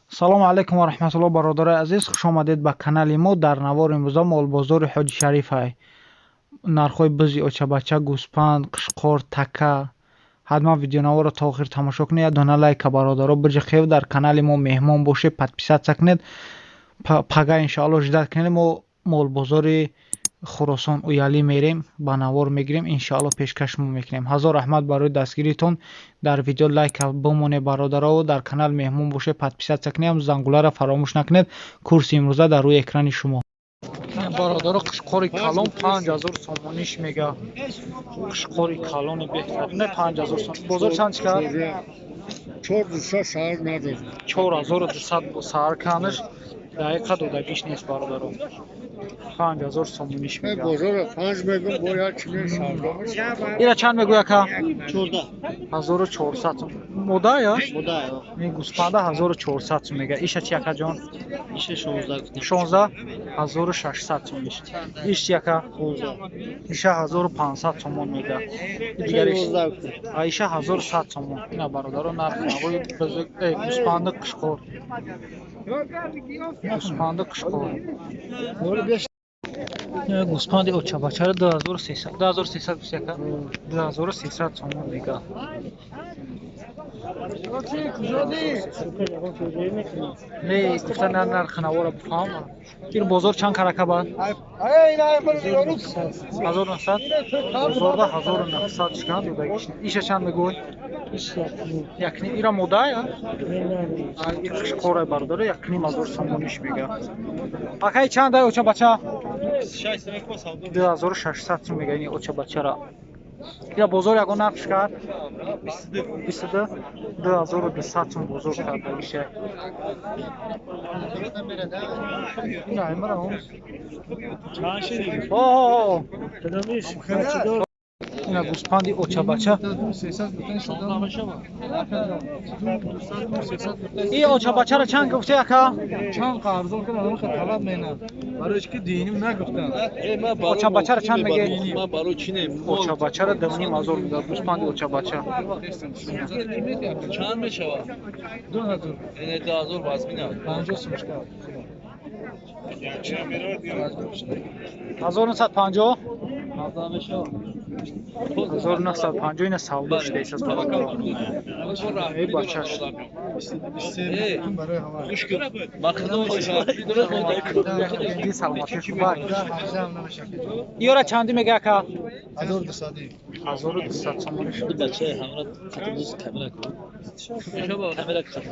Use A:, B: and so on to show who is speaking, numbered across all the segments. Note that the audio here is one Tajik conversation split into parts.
A: Салому алайкум ва раҳматуллоҳ, бародарои азиз, хуш омадед ба канали мо. Дар навори имрӯза молбозори Ҳоҷи Шарифай. Нархҳои бузи очабача, гӯспанд, қишқор, така. Ҳатман видеонаворро то охир тамошо кунед, як дона лайка, бародаро, биҷиқев, дар канали мо меҳмон бошед, подписаться кунед. Пага иншоалло ждать кунед, мо молбозори Хуросон уялӣ мерем, ба навор мегирем, иншоалло пешкаш шумо мекунем. Ҳазор раҳмат барои дастгиритон. Дар видео лайка бимонед, бародаро, дар канал меҳмон бошед, подписаться кунед, зангуларо фаромӯш накунед. Курси имрӯза дар рӯи экрани шумо, бародаро. Қишқори калон 5000 сомониш мега. Қишқори калони беҳтарина 5000 сом. Бозор чанд чӣ кард?
B: 4200 саҳар надод.
A: 4200 саҳар канаш дақиқа додагиш нест, бародаро. 5000 сомониш мега.
B: Бозора панҷ мегум, бо як чиме савдо.
A: Ира чанд мегӯй, ака?
C: 14.
A: 1400 сом. Мода я?
C: Мода.
A: Ин гӯспанда 1400 сом мега. Иша чи, акаҷон?
C: Иша 16 гуфтем.
A: 16, 1600 сом иш. Иш чи, ака?
C: 15.
A: Иша 1500 сомон мега. Дигариш?
C: 19 гуфтем.
A: А иша 1100 сомон. Ина, бародаро, нархи навои гӯспанди қишқор. Гӯспанди қишқор. Гӯспанди очабачаро 2300, 2300 гуфти, ака? 2300 сомон мега. Не, гуфта нархи навора бифаҳмам. Ин бозор чанд карака бад? 1900. Бозорда 1900 шикан додагиш. Иша чанд мегӯй? Якним. Ира модая? И қишқора, бародаро, 1500 сомониш мега. Акай, чандай очабача? 2600 сом мега ини очабачара. Ира бозор ягон нархш кард? 22, 2200 сом бозор кардагиша. Ина гӯспанди очабача. И очабачаро чанд гуфти, ака?
D: Чанд қарзон кардам, ҳамин талаб менам. Барои чи ки диним нагуфтам.
A: Очабачаро чанд мегӯед?
E: Ман барои чи не?
A: Очабачаро 2500 мегӯяд, гӯспанди очабача.
E: Чанд мешавад?
D: 2000.
E: Ин 2000 вазмина.
D: 50 сум шкаф.
A: 1950? 1950 ина савдо шуда истаз, бародаро. Эй, бачаш. Саломатӣ хубак. Иёра чанди мега, ака?
D: 1200.
A: 1200 сомонӣ.
E: Бачаи ҳамра қатибуз камера кун. Камера қатиб.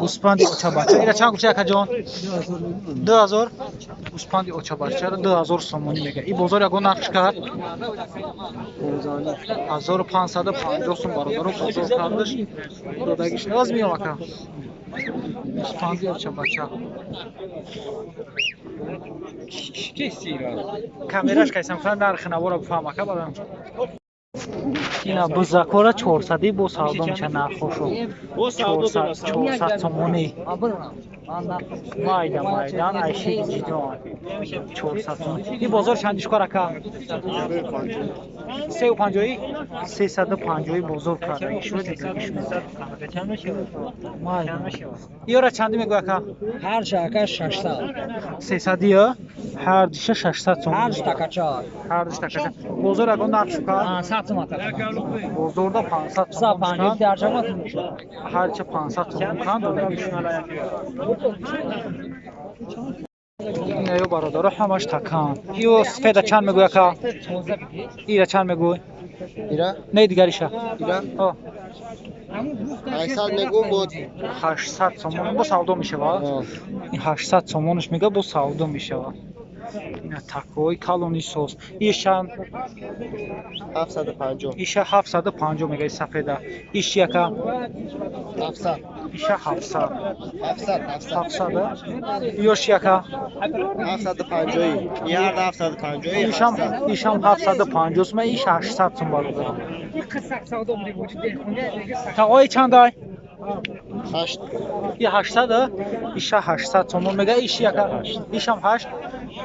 A: Гӯспанди очабача ира чанд гуфти, акаҷон? 2000. Гӯспанди очабачаро 2000 сомонӣ мега. И бозор ягон нархш кард? 1550 сом, бародаро, бозор кардаш, додагиш наваз миём, ака. Гӯспанди очабача. Камераш кайсам, нархи навора бифаҳм, ака, бадам. Ина бузакора чорсадӣ бо савдо меша, нархошо 400 сомонӣ. Майда майдан, айшиди ҷидон 400 сомонӣ. Ин бозор чандишкор, ака? Сеу панҷоӣ, 350-ӣ бозор карда. Иёра чандӣ мегӯй, ака?
C: Ҳарша, ака, 600.
A: Сесадия? Ҳар диша 600 сомон.
C: Ҳарш такача.
A: Ҳар диш такача. Бозор ягон нарх шукар?
C: 500 сом, ака.
A: Бозорда 500 сомон.
C: 50 дарчама.
A: Ҳарча 500 сомон кан додагиш. Инаё, бародаро, ҳамаш такан. Иё сфеда чанд мегӯй, ака? Ира чанд мегӯй?
C: Ира?
A: Не, дигариша.
C: Ира? 800 мегӯм бод.
A: 800 сомон бо савдо мешавад. Ин 800 сомонаш мега, бо савдо мешавад. Ина такои калони соз. Иш чанд?
C: 750.
A: Иша 750 мега, сафеда. Иш яка?
C: 700.
A: Иша 700.
C: 700,
A: 700. Ёш яка?
C: 750. Ниҳар 750.
A: Ишам, ишам 750 сум, иш 800 сум, бародар. Тағои чандай?
C: 8.
A: И 800, иша 800 сомон мега, иш яка? Ишам 8.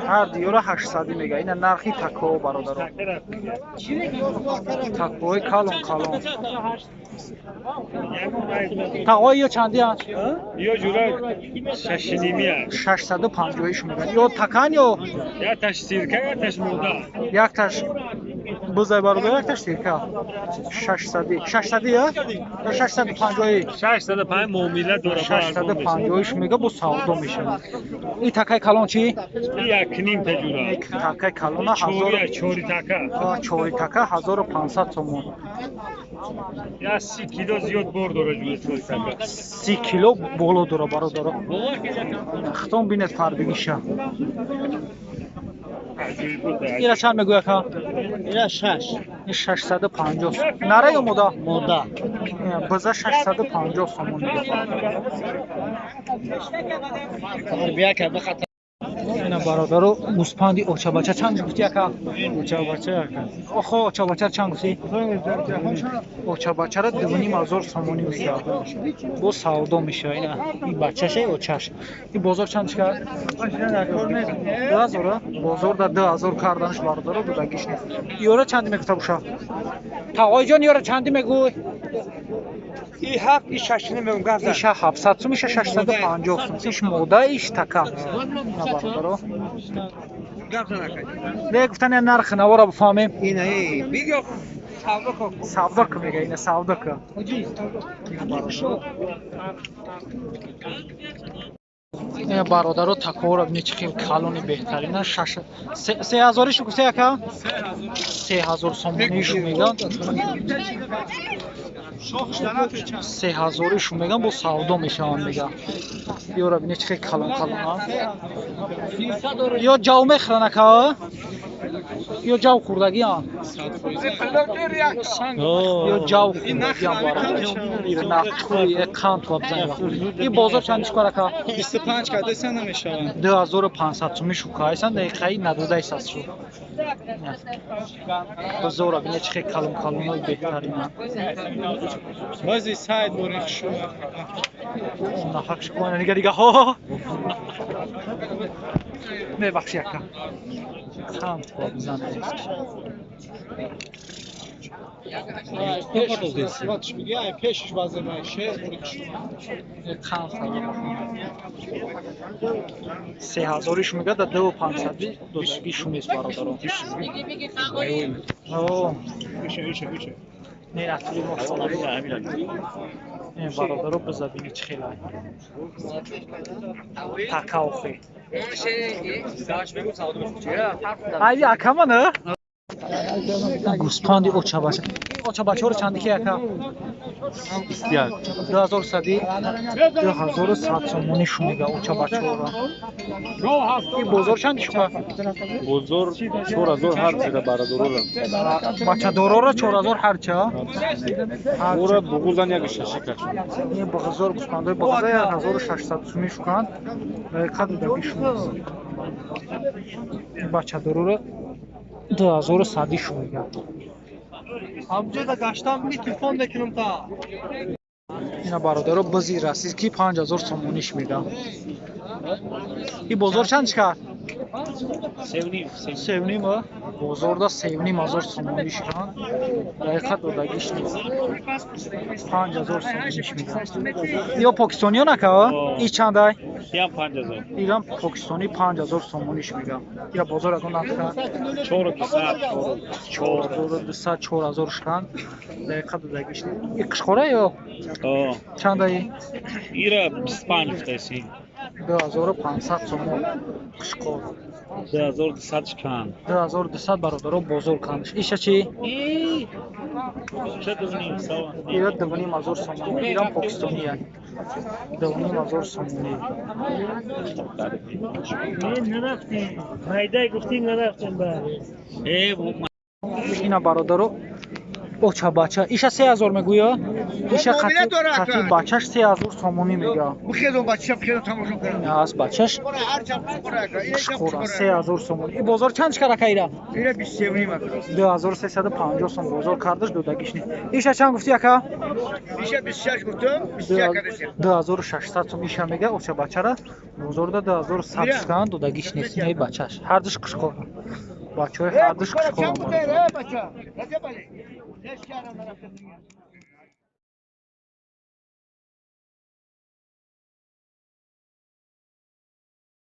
A: Ҳар диёра 800 мега. Ина нархи такоо, бародаро. Такои калон калон. Тағои ё чанди анд?
B: Ё ҷура шашнимия.
A: 650 мегӯяд. Ё такан ё?
B: Якташ сирка, якташ мода.
A: Якташ бузай бародар, якташ сирка. 600. 600 я? Ё 650?
B: 605 муомила дора.
A: 650 мега бо савдо мешавад. И такай калон чи?
B: Як ним та ҷура.
A: Такай калона 1000
B: чори така.
A: Чори така 1500 сомон.
B: Я 30 кило зиёд бор дора ҷура чори така.
A: 30 кило боло дора бародаро. Хитон бинед фарбигиша. Ира чанд мегӯяд ака?
C: Ира 6.
A: Ин 650. Нара ё мода?
C: Мода.
A: Биза 650 сомон мегӯяд. Ина бародаро, гӯспанди очабача чанд гуфти ака?
D: Очабача ака.
A: Охо, очабача чанд гуфти? Очабачара 2500 сомонӣ мегӯяд. Бо савдо мешавад. Ина ин бачаше очаш. Ин бозор чанд шикар? 2000. Бозор да 2000 карданаш бародаро будагиш нест. Ёра чанди мегуфта буша? Тағои ҷон, ёра чанди мегӯй?
D: И ҳафт, и шаш мегӯм гап.
A: Иша 700 сум, иша 650 сум. Иш мода, иш така. На бародаро. Не гуфтан я нархи навора бифаҳмем.
D: Ина эй, бигё савдо кун.
A: Савдо кун мега, ина савдо кун. Ина бародаро, такоро бини чӣ хел калони беҳтарина. 3000 шу гуфта яка? 3000 сомонишу меган. 3000 шу меган, бо савдо мешаванд мега. Ёра бини чӣ хел калон калона. Ё ҷав мехӯранд ака? Ё ҷав хӯрдагианд? Ё ҷав хӯрдагианд бародар. Нақуи қанд бизанем. Ин бозор чанд шукар ака?
D: 25 кардасан намешаванд.
A: 2500 сумӣ шукайсан, дақиқаи надодаисаст шу. Бозора бина чӣ хел калон калонои беҳтаринанд.
D: Баъзе сайд борин хушу.
A: Наҳақ шукона дига дига ҳо. Мебахши ака. Қанд бизанем.
D: Пешиш баъзе шер борин хушу.
A: Қанд 3000 мегӯяд, да 2500 додагишу нест бародаро. Не натури мошалло. Ин бародаро биза бини чӣ хел ай. Така охи. Ай акама на? Гӯспанди очабача. Очабачаро чанди ки ака?
E: 21.
A: 2100 2100 сомонӣ шу мега очабачаро. Ин бозор чанди шука?
E: Бозор 4000 ҳар чида барадорора.
A: Бачадорора 4000 ҳарча?
E: Ора буғузан як шаши каш.
A: Ин буғузор гӯспандои буғуза 1600 сумӣ шуканд. Дақиқа додагӣ шу. Ин бачадорора 2100 шу мега.
D: Ҳамҷода гаштам биги телефон мекунам та.
A: Ина бародаро, бизи расид ки 5000 сомониш мега. Ин бозор чанд шикар? 3,5. Бозорда 3,5 сомониш кан. Дақиқа додагиш нест. 5000 сомониш мега. Ё покистониё нака? И чандай?
E: Ям 5000.
A: Ирам покистони 5000 сомониш мега. Ира бозор ягон нарха?
E: 4200,
A: 4200, 4000 шикан. Дақиқа додагиш нест. И қишқора ё? Чандай?
E: Ира 25 гуфтаси.
A: 2500 сомон қишқор.
E: 2200 шикан.
A: 2200 бародаро бозор кандиш. Иша чи?
E: Иша 2500.
A: Ира 2500 сомон. Ирам покистония. 2500 сомонӣ.
E: Нарафтем. Майдай гуфтим нарафтем ба.
A: Ина бародаро, очабача. Иша 3000 мегӯя? Иша қати бачаш 3000 сомонӣ мега.
B: Бихезон бача, бихезон тамошо кунам.
A: Аз бачаш қишқора 3000 сомонӣ. И бозор чанд шикар ака ира?
B: Ира 23 ака.
A: 2350 сом бозор кардаш додагиш не. Иша чанд гуфти ака?
B: Иша 26 гуфтам, 21 кардасем.
A: 2600 сом иша мега оча бачара. Бозорда 2100 шикан додагиш нест. Ин бачаш. Ҳардуш қишқора. Бачаҳои ҳардуш қишқора.
B: Бача. Раҷаб Али.